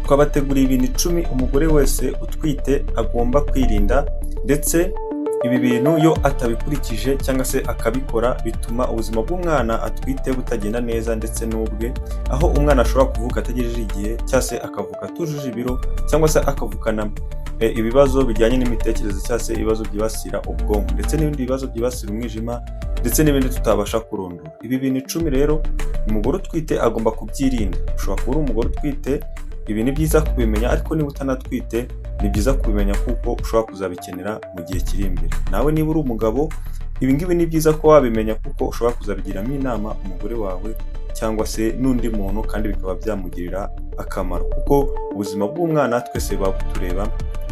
Twabateguriye ibintu 10 umugore wese utwite agomba kwirinda, ndetse ibi bintu iyo atabikurikije cyangwa se akabikora bituma ubuzima bw'umwana atwite butagenda neza ndetse n'ubwe, aho umwana ashobora kuvuka atagejeje igihe, cyangwa se akavuka atujuje ibiro, cyangwa se akavukana ibibazo bijyanye n'imitekerereze, cyangwa se ibibazo byibasira ubwonko, ndetse n'ibindi bibazo byibasira umwijima, ndetse n'ibindi tutabasha kurondora. Ibi bintu 10 rero umugore utwite agomba kubyirinda. Ushobora kuba uri umugore utwite, ibi ni byiza kubimenya, ariko niba utanatwite ni byiza kubimenya kuko ushobora kuzabikenera mu gihe kiri imbere. Nawe niba uri umugabo, ibi ngibi ni byiza ko wabimenya kuko ushobora kuzabigiramo inama umugore wawe cyangwa se n'undi muntu, kandi bikaba byamugirira akamaro, kuko ubuzima bw'umwana twese buba butureba,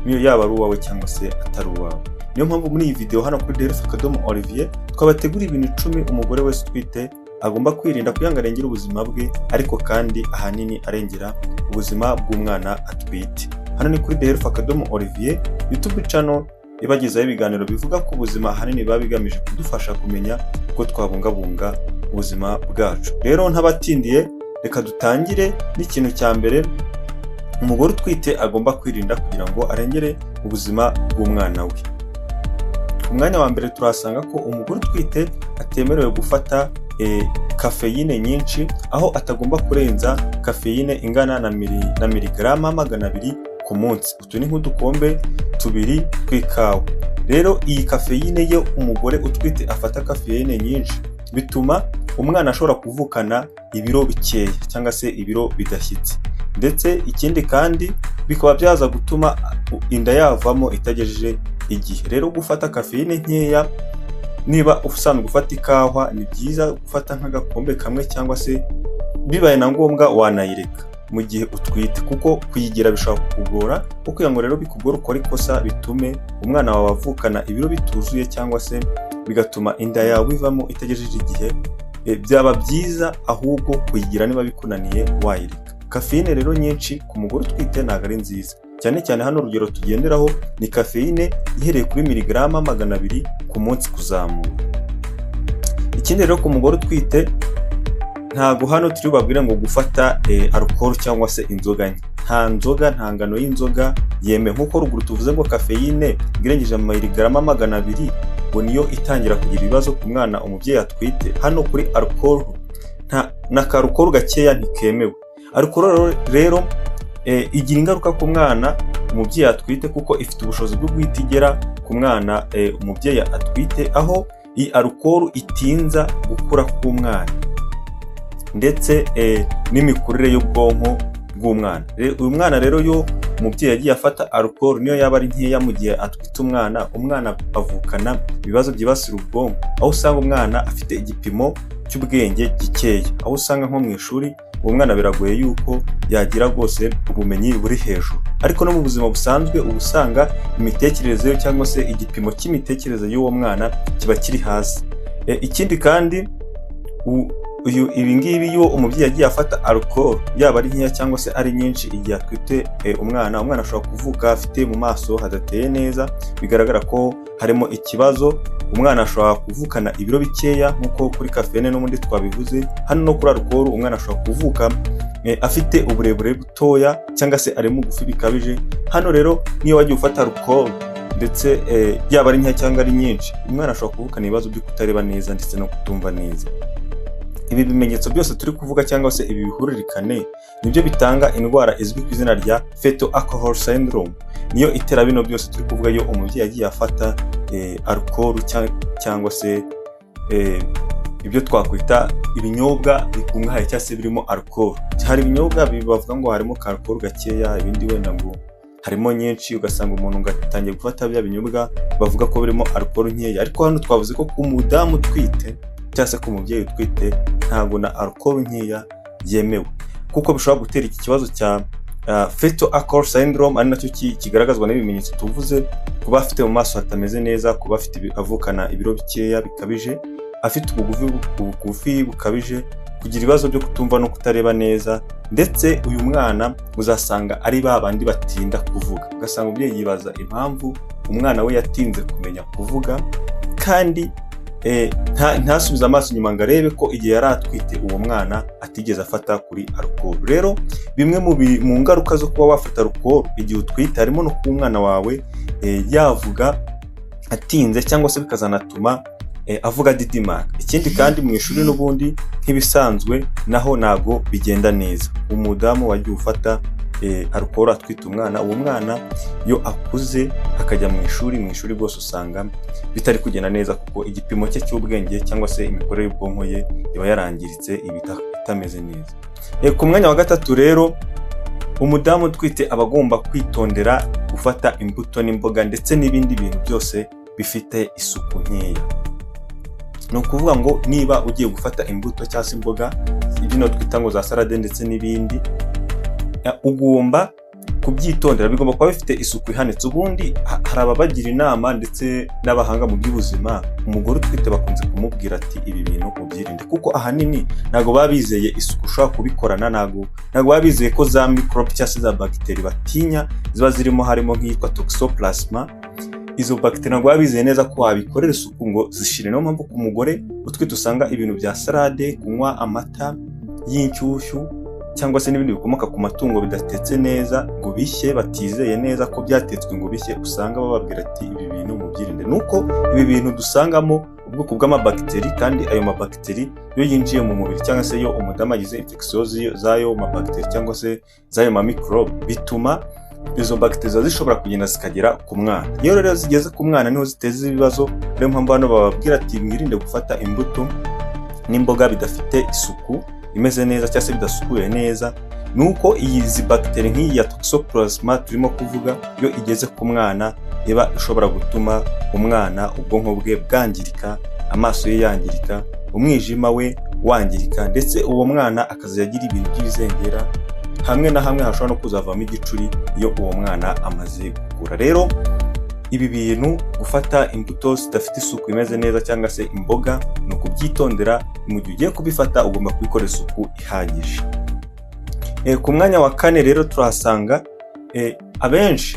niyo yaba ari uwawe cyangwa se atari uwawe. Niyo mpamvu muri iyi video hano kuri Delphi Akadomo Olivier twabateguriye ibintu 10 umugore wese utwite agomba kwirinda kugira ngo arengere ubuzima bwe, ariko kandi ahanini arengera ubuzima bw'umwana atwite. Hano ni kuri Delphi Akadomo Olivier, YouTube channel ibagezaho ibiganiro bivuga ku buzima, ahanini biba bigamije kudufasha kumenya uko twabungabunga ubuzima bwacu. Rero ntabatindiye, reka dutangire n'ikintu cya mbere umugore utwite agomba kwirinda kugira ngo arengere ubuzima bw'umwana we. Ku mwanya wa mbere turahasanga ko umugore utwite atemerewe gufata kafeyine nyinshi, aho atagomba kurenza kafeyine ingana na miligarama 200 ku munsi. Utu ni nk'udukombe tubiri tw'ikawa. Rero iyi kafeyine, iyo umugore utwite afata kafeyine nyinshi, bituma umwana ashobora kuvukana ibiro bikeya cyangwa se ibiro bidashyitse, ndetse ikindi kandi bikaba byaza gutuma inda yavamo itagejeje igihe. Rero gufata kafeyine nkeya, niba usanzwe ufata ikawa, ni byiza gufata nk'agakombe kamwe, cyangwa se bibaye na ngombwa wanayireka mu gihe utwite, kuko kuyigira bishobora kukugora. Kugira ngo rero bikugore ukore ikosa bitume umwana wawe avukana ibiro bituzuye, cyangwa se bigatuma inda yawe ivamo itagejeje igihe, byaba byiza ahubwo kuyigira niba bikunaniye wayireka. Kafeyine rero nyinshi ku mugore utwite ntabwo ari nziza cyane cyane. Hano urugero tugenderaho ni kafeyine ihereye kuri miligarama 200 ku munsi kuzamura. Ikindi rero ku mugore utwite, ntabwo hano turi bubabwire ngo gufata alcohol cyangwa se inzoga nke. Nta nzoga, nta ngano y'inzoga yemewe. Nk'uko ruguru tuvuze ngo kafeyine irengeje miligarama 200 ngo niyo itangira kugira ibibazo ku mwana umubyeyi atwite, hano kuri alcohol nta na alcohol gakeya ntikemewe. Alcohol rero igira ingaruka ku mwana umubyeyi atwite, kuko ifite ubushobozi bwo guhita igera ku mwana umubyeyi atwite, aho iyi alcohol itinza gukura k'umwana ndetse n'imikurire y'ubwonko bw'umwana. Uyu mwana rero, yo umubyeyi yagiye afata alcohol, niyo yaba ari nkeya, mu gihe atwite umwana, umwana avukana ibibazo byibasira ubwonko, aho usanga umwana afite igipimo cy'ubwenge gikeya, aho usanga nko mu ishuri uwo mwana biragoye yuko yagira rwose ubumenyi buri hejuru. Ariko no mu buzima busanzwe uba usanga imitekerereze ye cyangwa se igipimo cy'imitekerereze y'uwo mwana kiba kiri hasi. Ikindi kandi uyu ibi ngibi, iyo umubyeyi yagiye afata alcohol, yaba ari nkeya cyangwa se ari nyinshi, igihe atwite umwana, umwana ashobora kuvuka afite mu maso hadateye neza, bigaragara ko harimo ikibazo. Umwana ashobora kuvukana ibiro bikeya, nk'uko kuri kafene n'ubundi twabivuze. Hano no kuri alcohol umwana ashobora kuvuka afite uburebure butoya cyangwa se ari mugufi bikabije. Hano rero niyo wagiye ufata alcohol ndetse yaba ari nkeya cyangwa ari nyinshi, umwana ashobora kuvukana ibibazo byo kutareba neza ndetse no kutumva neza. Ibi bimenyetso byose turi kuvuga cyangwa se ibi bihuririkane nibyo bitanga indwara izwi ku izina rya fetal alcohol syndrome. Niyo itera bino byose turi kuvuga iyo umubyeyi yagiye afata alcohol cyangwa se ibyo twakwita ibinyobwa bikungahaye cyangwa se birimo alcohol. Hari ibinyobwa bavuga ngo harimo alcohol gakeya, ibindi wenda ngo harimo nyinshi, ugasanga umuntu ngo atangiye gufata bya binyobwa bavuga ko birimo alcohol nkeya. Ariko hano twavuze ko ku mudamu utwite cyangwa se ku mubyeyi utwite ntabwo na alcohol nkeya yemewe, kuko bishobora gutera iki kibazo cya fetal alcohol syndrome, ari nacyo kigaragazwa n'ibimenyetso tuvuze: kuba afite mu maso hatameze neza, kuba afite avukana ibiro bikeya bikabije, afite ubugufi bukabije, kugira ibibazo byo kutumva no kutareba neza. Ndetse uyu mwana uzasanga ari ba bandi batinda kuvuga, ugasanga umubyeyi yibaza impamvu umwana we yatinze kumenya kuvuga kandi ntasubize amaso inyuma ngo arebe ko igihe yari atwite uwo mwana atigeze afata kuri alcool. Rero bimwe mu ngaruka zo kuba wafata alcool igihe utwite harimo no kuba umwana wawe yavuga atinze, cyangwa se bikazanatuma avuga didimanga. Ikindi kandi, mu ishuri n'ubundi nk'ibisanzwe naho ntabwo bigenda neza. Umudamu wagiye ufata alcool atwite umwana, uwo mwana iyo akuze akajya mu ishuri rwose usanga bitari kugenda neza, kuko igipimo cye cy'ubwenge cyangwa se imikorere y'ubwonko ye iba yarangiritse, iba itameze neza. Ku mwanya wa gatatu rero, umudamu utwite aba agomba kwitondera gufata imbuto n'imboga ndetse n'ibindi bintu byose bifite isuku nkeya. Ni ukuvuga ngo niba ugiye gufata imbuto cyangwa se imboga, bino twita ngo za salade ndetse n'ibindi, ugomba kubyitondera, bigomba kuba bifite isuku ihanitse. Ubundi hari ababagira inama ndetse n'abahanga mu by'ubuzima, umugore utwite bakunze kumubwira ati: "Ibi bintu ubyirinde", kuko ahanini ntabwo baba bizeye isuku ushobora kubikorana, ntabwo baba bizeye ko za microbe cyangwa se za bagiteri batinya ziba zirimo, harimo nk'iyitwa toxoplasma. Izo bagiteri ntabwo baba bizeye neza ko wabikorera isuku ngo zishire. Niyo mpamvu ku mugore utwite usanga ibintu bya salade, kunywa amata y'inshyushyu cyangwa se n'ibindi bikomoka ku matungo bidatetse neza ngo bishye, batizeye neza ko byatetswe ngo bishye, usanga bababwira ati: "Ibi bintu mubyirinde." Nuko ibi bintu dusangamo ubwoko bw'amabagiteri, kandi ayo mabagiteri iyo yinjiye mu mubiri cyangwa se iyo umudamu agize infection z'ayo mabagiteri cyangwa se z'ayo mamikorobe, bituma izo bagiteri ziba zishobora kugenda zikagera ku mwana. Iyo rero zigeze ku mwana niho ziteza ibibazo. Niyo mpamvu hano bababwira ati: "Mwirinde gufata imbuto n'imboga bidafite isuku imeze neza cyangwa se bidasukuye neza." Nuko izi bagiteri nk'iyi ya toxoplasma turimo kuvuga, iyo igeze ku mwana iba ishobora gutuma umwana ubwonko bwe bwangirika, amaso ye yangirika, umwijima we wangirika, ndetse uwo mwana akazajya agira ibintu by'ibizengera hamwe na hamwe, hashobora no kuzavamo igicuri iyo uwo mwana amaze gukura. Rero ibi bintu, gufata imbuto zidafite isuku imeze neza cyangwa se imboga, ni ukubyitondera. Mu gihe ugiye kubifata ugomba kubikora isuku ihagije. Ku mwanya wa kane rero turahasanga abenshi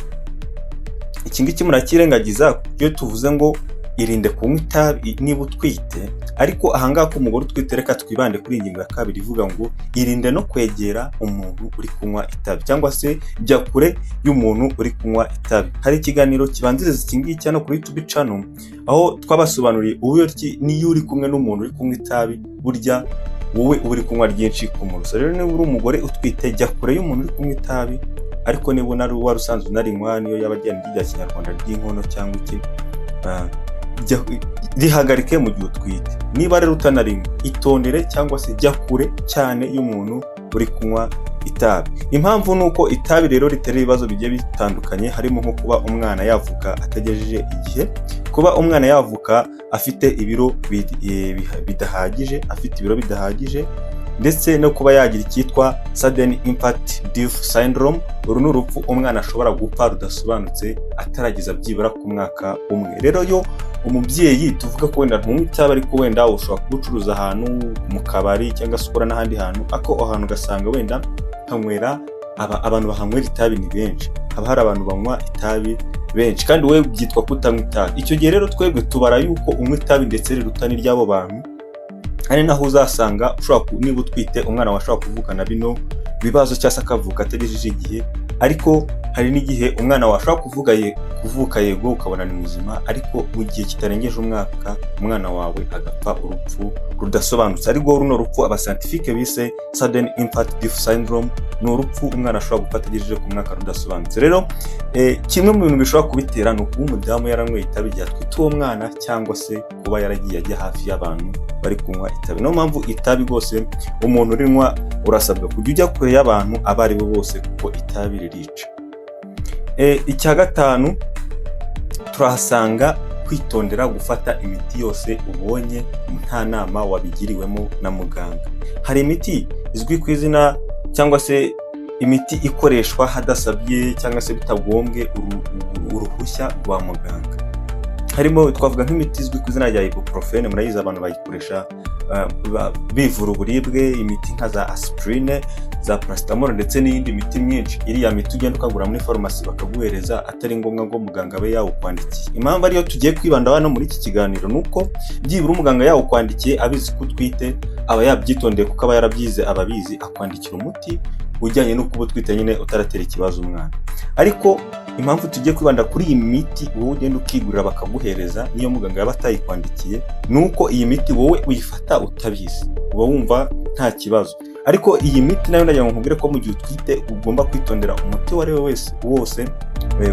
iki ngiki murakirengagiza iyo tuvuze ngo irinde kunywa itabi niba utwite. Ariko ahangaha ku mugore utwite, reka twibande kuri iyi ngingo ya kabiri ivuga ngo irinde no kwegera umuntu uri kunywa itabi, cyangwa se jya kure y'umuntu uri kunywa itabi. Hari ikiganiro kibanziriza iki ngiki hano kuri YouTube channel, aho twabasobanuriye uburyo ki niyo uri kumwe n'umuntu uri kunywa itabi, burya wowe uba uri kunywa ryinshi kumurusha. Rero niba uri umugore utwite, jya kure y'umuntu uri kunywa itabi. Ariko niba unari wari usanzwe unarinywa, niyo yaba agenda rya kinyarwanda ry'inkono cyangwa iki, rihagarike mu gihe utwite. Niba rero utanarinywa, itondere cyangwa se jya kure cyane y'umuntu uri kunywa itabi. Impamvu ni uko itabi rero ritera ibibazo bigiye bitandukanye, harimo nko kuba umwana yavuka atagejeje igihe, kuba umwana yavuka afite ibiro bidahagije, afite ibiro bidahagije, ndetse no kuba yagira icyitwa sudden infant death syndrome. Uru ni urupfu umwana ashobora gupfa rudasobanutse atarageza byibura ku mwaka umwe. Rero yo umubyeyi, tuvuga ko wenda ntunywa itabi, ariko wenda ushobora kuba ucuruza ahantu mu kabari cyangwa se ukora n'ahandi hantu, ako aho hantu ugasanga wenda hanywera abantu bahanywera itabi ni benshi, haba hari abantu banywa itabi benshi, kandi wowe byitwa kutanywa itabi. Icyo gihe rero twebwe tubara yuko unywa itabi ndetse riruta n'iry'abo bantu. Ari naho uzasanga ushobora niba utwite, umwana wawe ashobora kuvukana bino bibazo cyangwa se akavuka atagejeje igihe. Ariko hari n'igihe umwana wawe ashobora kuvuka, yego, ukabona ni muzima, ariko mu gihe kitarengeje umwaka umwana wawe agapfa urupfu rudasobanutse, ariko runo rupfu abascientifique bise sudden infant death syndrome, ni urupfu umwana ashobora gupfa atagejeje ku mwaka rudasobanutse. Rero kimwe mu bintu bishobora kubitera ni ukuba umudamu yaranyweye itabi igihe atwite uwo mwana, cyangwa se kuba yaragiye ajya hafi y'abantu bari kunywa itabi. Niyo mpamvu itabi rwose umuntu urinywa urasabwa kujya ujya kure y'abantu abo ari bo bose, kuko itabi ririca. Icya gatanu turahasanga kwitondera gufata imiti yose ubonye nta nama wabigiriwemo na muganga. Hari imiti izwi ku izina cyangwa se imiti ikoreshwa hadasabye cyangwa se bitagombwe uruhushya rwa muganga. Harimo, twavuga nk'imiti izwi ku izina rya ibuprofen, murayizi, abantu bayikoresha bivura uburibwe, imiti nka za aspirine, za paracetamol ndetse n'iyindi miti myinshi. Iriya miti ugenda ukagura muri farumasi bakaguhereza, atari ngombwa ngo muganga abe yawukwandikiye. Impamvu ariyo tugiye kwibanda hano muri iki kiganiro ni uko byibura umuganga yawukwandikiye abizi ko utwite, aba yabyitondeye kuko aba yarabyize, aba abizi, akwandikira umuti ujyanye no kuba utwite nyine utaratera ikibazo umwana. Ariko impamvu tugiye kwibanda kuri iyi miti wowe ugenda ukigurira bakaguhereza, niyo muganga yaba atayikwandikiye, ni uko iyi miti wowe uyifata utabizi, uba wumva nta kibazo. Ariko iyi miti nayo ndagira ngo nkubwire ko mu gihe utwite ugomba kwitondera umuti uwo ari we wese wose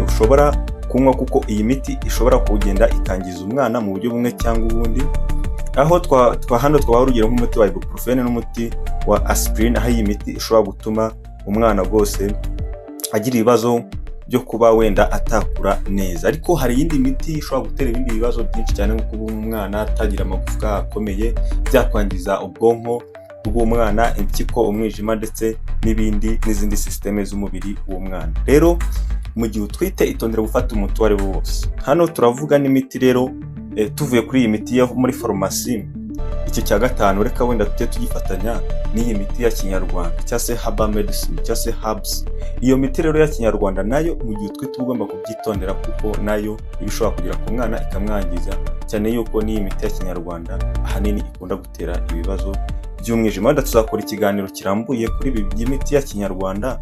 ushobora kunywa, kuko iyi miti ishobora kugenda ikangiza umwana mu buryo bumwe cyangwa ubundi. Aho twa hano twabaha urugero nk'umuti wa ibuprofen n'umuti wa aspirin, aho iyi miti ishobora gutuma umwana rwose agira ibibazo byo kuba wenda atakura neza. Ariko hari iyindi miti ishobora gutera ibindi bibazo byinshi cyane, nko kuba umwana atagira amagufwa akomeye, byakwangiza ubwonko bw'umwana, impyiko, umwijima ndetse n'ibindi n'izindi sisiteme z'umubiri w'umwana. Rero mu gihe utwite, itondere gufata umuti uwo ari wo wose. Hano turavuga n'imiti rero, tuvuye kuri iyi miti yo muri farumasi, icyo cya gatanu reka wenda tujye tugifatanya n'iyi miti ya kinyarwanda cyangwa se herbal medicine cyangwa se herbs. Iyo miti rero ya kinyarwanda nayo mu gihe utwite uba ugomba kubyitondera, kuko nayo iba ishobora kugera ku mwana ikamwangiza, cyane yuko n'iyi miti ya kinyarwanda ahanini ikunda gutera ibibazo by'umwijima. Wenda tuzakora ikiganiro kirambuye kuri ibi by'imiti ya kinyarwanda,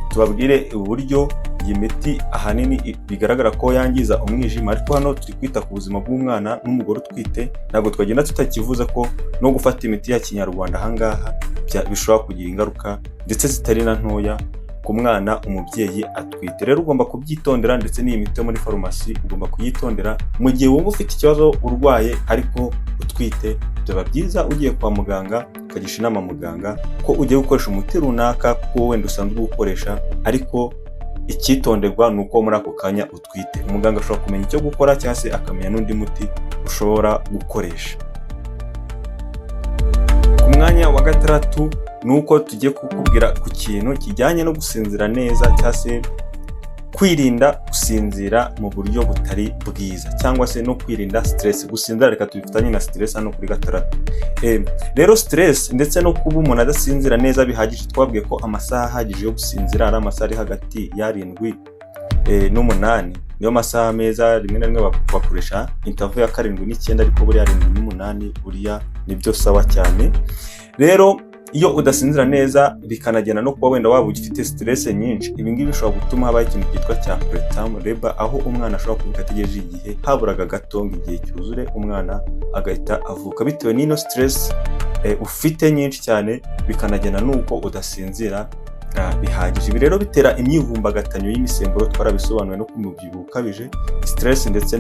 tubabwire uburyo iyi miti ahanini bigaragara ko yangiza umwijima. Ariko hano turi kwita ku buzima bw'umwana n'umugore utwite, ntabwo twagenda tutakivuze ko no gufata imiti ya kinyarwanda ahangaha bishobora kugira ingaruka ndetse zitari na ntoya ku mwana umubyeyi atwite. Rero ugomba kubyitondera, ndetse n'iyi miti yo muri farumasi ugomba kuyitondera. Mu gihe wumva ufite ikibazo urwaye ariko utwite, byaba byiza ugiye kwa muganga ukagisha inama muganga ko ugiye gukoresha umuti runaka, kuko wenda usanzwe uwukoresha, ariko icyitonderwa ni uko muri ako kanya utwite. Umuganga ashobora kumenya icyo gukora cyangwa se akamenya n'undi muti ushobora gukoresha. Ku mwanya wa gatandatu ni uko tugiye kukubwira ku kintu kijyanye no gusinzira neza, cyangwa se kwirinda gusinzira mu buryo butari bwiza, cyangwa se no kwirinda stress. Gusinzira reka tubifatanye na stress hano kuri gatandatu. Rero stress ndetse no kuba umuntu adasinzira neza bihagije, twabwiye ko amasaha ahagije yo gusinzira ari amasaha ari hagati y'arindwi n'umunani, niyo masaha meza. Rimwe na rimwe bakoresha interval ya 7 n'9, ariko buriya 7 n'8 buriya nibyo sawa cyane. Rero iyo udasinzira neza, bikanagenda no kuba wenda waba ugifite stress nyinshi, ibi ngibi bishobora gutuma habaho ikintu cyitwa cya preterm labor, aho umwana ashobora kuvuka ategereje igihe, haburaga gato ngo igihe cyuzure umwana agahita avuka, bitewe n'ino stress ufite nyinshi cyane, bikanagenda n'uko udasinzira bihagije. Ibi rero bitera imyivumbagatanyo y'imisemburo, twarabisobanuwe, no ku mubyibuho ukabije. Stress ndetse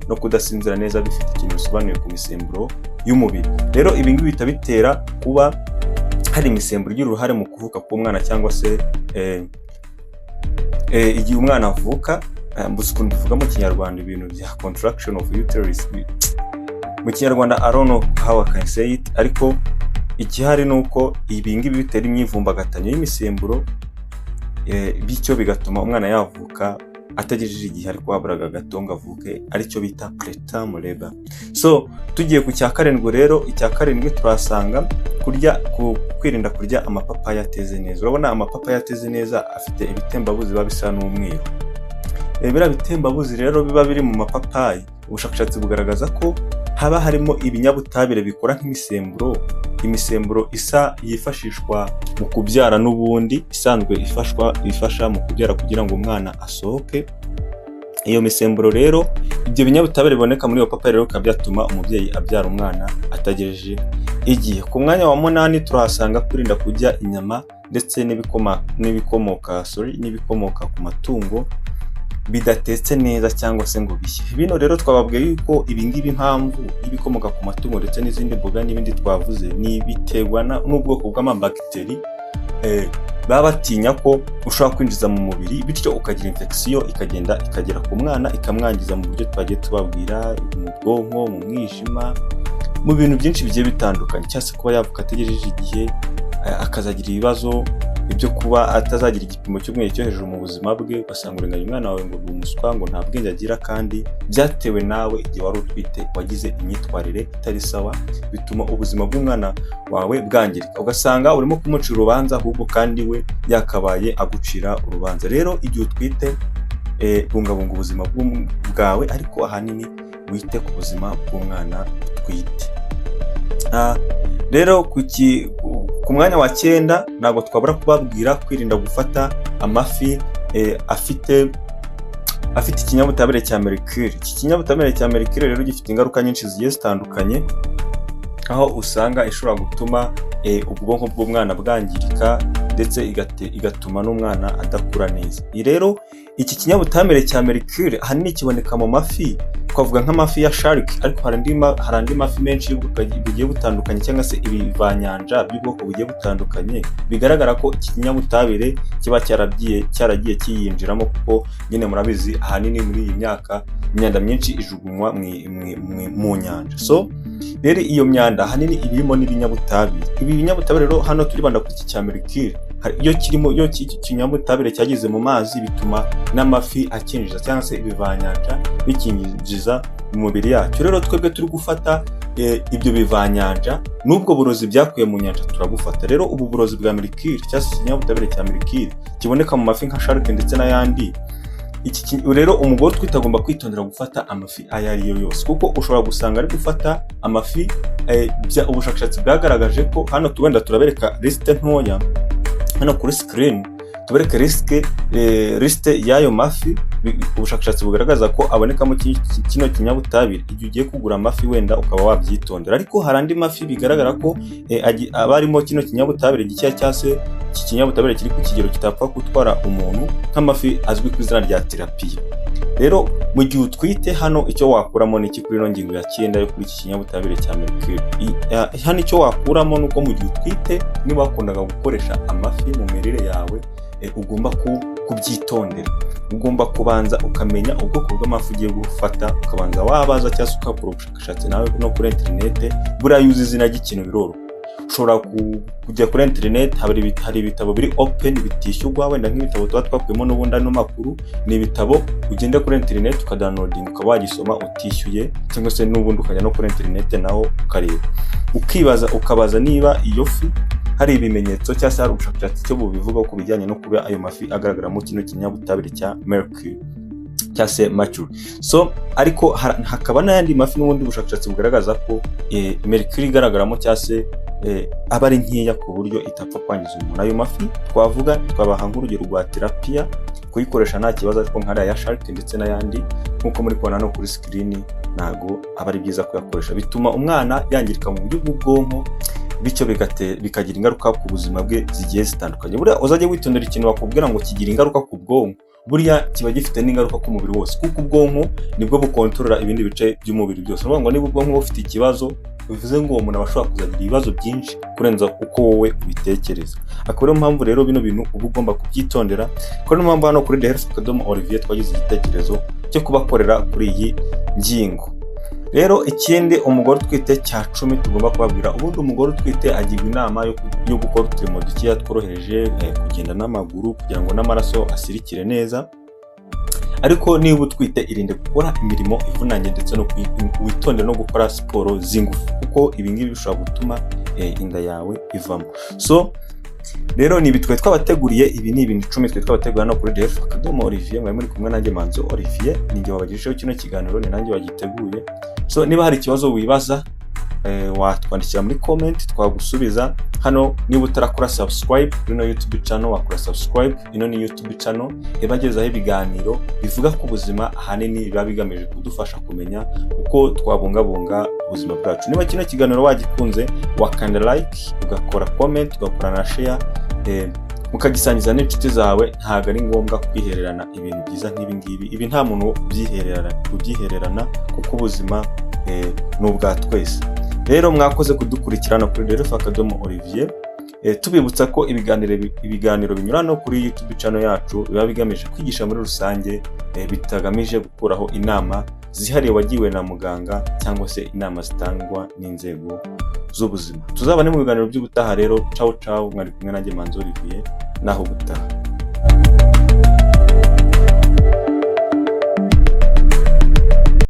no kudasinzira neza bifite ikintu bisobanuye ku misemburo y'umubiri. Rero ibi ngibi bihita bitera kuba hari imisemburo igira uruhare mu kuvuka k'umwana, cyangwa se igihe umwana avuka. Mbuze ukuntu bivuga mu kinyarwanda, ibintu bya contraction of uterus mu kinyarwanda, I don't know how I can say it. Ariko igihari ni uko ibi ngibi bitera imyivumbagatanyo y'imisemburo, bityo bigatuma umwana yavuka atagejeje igihe, ariko haburaga gato ngo avuke, aricyo bita preterm labor. So tugiye ku cya karindwi rero, icya karindwi turasanga kurya kwirinda kurya amapapayi ateze neza. Urabona amapapayi ateze neza afite ibitembabuzi biba bisa n'umweru. Biriya bitembabuzi rero biba biri mu mapapayi, ubushakashatsi bugaragaza ko haba harimo ibinyabutabire bikora nk'imisemburo, imisemburo isa yifashishwa mu kubyara n'ubundi isanzwe ifashwa ifasha mu kubyara kugira ngo umwana asohoke. Iyo misemburo rero, ibyo binyabutabire biboneka muri iyo papayi rero bikaba byatuma umubyeyi abyara umwana atagejeje igihe. Ku mwanya wa munani turahasanga kwirinda kurya inyama ndetse n'ibikomoka, sorry, n'ibikomoka ku matungo bidatetse neza cyangwa se ngo bishye. Bino rero twababwiye yuko ibi ngibi, impamvu y'ibikomoka ku matungo ndetse n'izindi mboga n'ibindi twavuze, ni biterwa n'ubwoko bw'amabagiteri baba batinya ko ushobora kwinjiza mu mubiri, bityo ukagira infection ikagenda ikagera ku mwana ikamwangiza mu buryo twagiye tubabwira, mu bwonko, mu mwijima, mu bintu byinshi bigiye bitandukanye, cyangwa se kuba yavuka ategereje igihe, akazagira ibibazo ibyo kuba atazagira igipimo cy'ubwenge cyo hejuru mu buzima bwe, ugasanga urenganya umwana wawe ngo ni umuswa, ngo nta bwenge agira, kandi byatewe nawe igihe wari utwite wagize imyitwarire itari sawa, bituma ubuzima bw'umwana wawe bwangirika, ugasanga urimo kumucira urubanza ahubwo kandi we yakabaye agucira urubanza. Rero igihe utwite, bungabunga ubuzima bwawe, ariko ahanini wite ku buzima bw'umwana utwite. Rero ku mwanya wa cyenda ntabwo twabura kubabwira kwirinda gufata amafi afite ikinyabutabire cya mercure. Iki kinyabutabire cya mercure rero gifite ingaruka nyinshi zigiye zitandukanye, aho usanga ishobora gutuma ubwonko bw'umwana bwangirika, ndetse igatuma n'umwana adakura neza. Iyi rero, iki kinyabutabire cya mercure ahanini kiboneka mu mafi, twavuga nk'amafi ya shark, ariko hari andi mafi menshi y'ubwoko bugiye butandukanye cyangwa se ibivanyanja by'ubwoko bugiye butandukanye, bigaragara ko iki kinyabutabire kiba cyaragiye kiyinjiramo, kuko nyine murabizi, ahanini muri iyi myaka imyanda myinshi ijugunywa mu nyanja. So rero iyo myanda ahanini iba irimo n'ibinyabutabire. Ibi binyabutabire rero, hano turibanda kuri iki cya mercure. Iyo kirimo, iyo iki kinyabutabire cyageze mu mazi, bituma n'amafi akinjiza cyangwa se ibivanyanja bikinjiza mu mubiri yacyo. Rero twebwe turi gufata ibyo bivanyanja n'ubwo burozi byakuye mu nyanja turabufata. Rero ubu burozi bwa mercure cyangwa se ikinyabutabire cya mercure kiboneka mu mafi nka shark ndetse n'ayandi. Rero umugore utwite agomba kwitondera gufata amafi ayo ari yo yose, kuko ushobora gusanga ari gufata amafi ubushakashatsi bwagaragaje ko hano wenda turabereka lisite ntoya hano kuri screen, tubereke lisite y'ayo mafi ubushakashatsi bugaragaza ko abonekamo kino kinyabutabire. Igihe ugiye kugura amafi wenda ukaba wabyitondera, ariko hari andi mafi bigaragara ko aba arimo kino kinyabutabire gikeya, cyangwa se iki kinyabutabire kiri ku kigero kitapfa gutwara umuntu, nk'amafi azwi ku izina rya tilapia. Rero mu gihe utwite, hano icyo wakuramo ni iki kuri ino ngingo ya cyenda yo kuri iki kinyabutabire cya mercure? Hano icyo wakuramo ni uko mu gihe utwite, niba wakundaga gukoresha amafi mu mirire yawe, ugomba kubyitondera. Ugomba kubanza ukamenya ubwoko bw'amafi ugiye gufata, ukabanza wabaza cyangwa se ugakora ubushakashatsi nawe no kuri interinete. Buriya iyo uzi izina ry'ikintu biroroha, ushobora kujya kuri interineti, hari ibitabo biri open bitishyurwa, wenda nk'ibitabo tuba twakuyemo n'ubundi ano makuru ni ibitabo ugenda kuri interineti ukadownloadinga, ukaba wagisoma utishyuye, cyangwa se n'ubundi ukajya no kuri interineti naho ukareba, ukibaza, ukabaza niba iyo fi hari ibimenyetso cyangwa se hari ubushakashatsi cyo bubivugaho ku bijyanye no kuba ayo mafi agaragaramo kino kinyabutabire cya mercury cyangwa se mercury. So ariko hakaba n'ayandi mafi n'ubundi bushakashatsi bugaragaza ko mercury igaragaramo cyangwa se aba ari nkeya ku buryo itapfa kwangiza umuntu. Ayo mafi twavuga, twabaha nk'urugero rwa tilapia, kuyikoresha nta kibazo, ariko nk'ariya ya shark ndetse n'ayandi nk'uko muri kubona no kuri screen, ntago aba ari byiza kuyakoresha. Bituma umwana yangirika mu buryo bw'ubwonko, bityo bikagira ingaruka ku buzima bwe zigiye zitandukanye. Buriya uzajya witondera ikintu bakubwira ngo kigira ingaruka ku bwonko, buriya kiba gifite n'ingaruka ku mubiri wose, kuko ubwonko nibwo bukontorora ibindi bice by'umubiri byose. Ni ukuvuga ngo niba ubwonko bufite ikibazo, bivuze ngo uwo muntu aba ashobora kuzagira ibibazo byinshi kurenza uko wowe ubitekereza. Akaba ariyo mpamvu rero bino bintu uba ugomba kubyitondera. Akaba ariyo mpamvu hano kuri The Health Akadomo Olivier twagize igitekerezo cyo kubakorera kuri iyi ngingo. Rero ikindi umugore utwite cya 10 tugomba kubabwira, ubundi umugore utwite agirwa inama yo gukora uturimo dukeya tworoheje, kugenda n'amaguru kugira ngo n'amaraso asirikire neza. Ariko niba utwite, irinde gukora imirimo ivunanye, ndetse no witonde no gukora siporo z'ingufu, kuko ibi ngibi bishobora gutuma inda yawe ivamo. So rero ni ibi twari twabateguriye, ibi ni ibintu 10 twari twabateguriye hano kuri The Health Akadomo Olivier. Mwari muri kumwe nanjye Manzo Olivier, ninjye wabagejejeho kino kiganiro, ni nanjye wagiteguye. So niba hari ikibazo wibaza, watwandikira muri comment twagusubiza. Hano niba utarakora subscribe kuri ino YouTube channel, wakora subscribe. Ino ni YouTube channel ibagezaho ibiganiro bivuga ku buzima, ahanini biba bigamije kudufasha kumenya uko twabungabunga ubuzima bwacu. Niba kino kiganiro wagikunze, wakanda like, ugakora comment, ugakora na share, mukagisangiza n'inshuti zawe. Ntabwo ari ngombwa kwihererana ibintu byiza nk'ibi ngibi. Ibi nta muntu ubyihererana, kuko ubuzima ni ubwa twese. Rero mwakoze kudukurikirana kuri Health Akadomo Olivier. Tubibutsa ko ibiganiro binyura no kuri YouTube channel yacu biba bigamije kwigisha muri rusange, bitagamije gukuraho inama zihariye wagiwe na muganga cyangwa se inama zitangwa n'inzego. z'ubuzima. Tuzabane mu biganiro by'ubutaha rero. Cawu cawu, mwari kumwe nanjye Manzi Olivier, naho gutaha.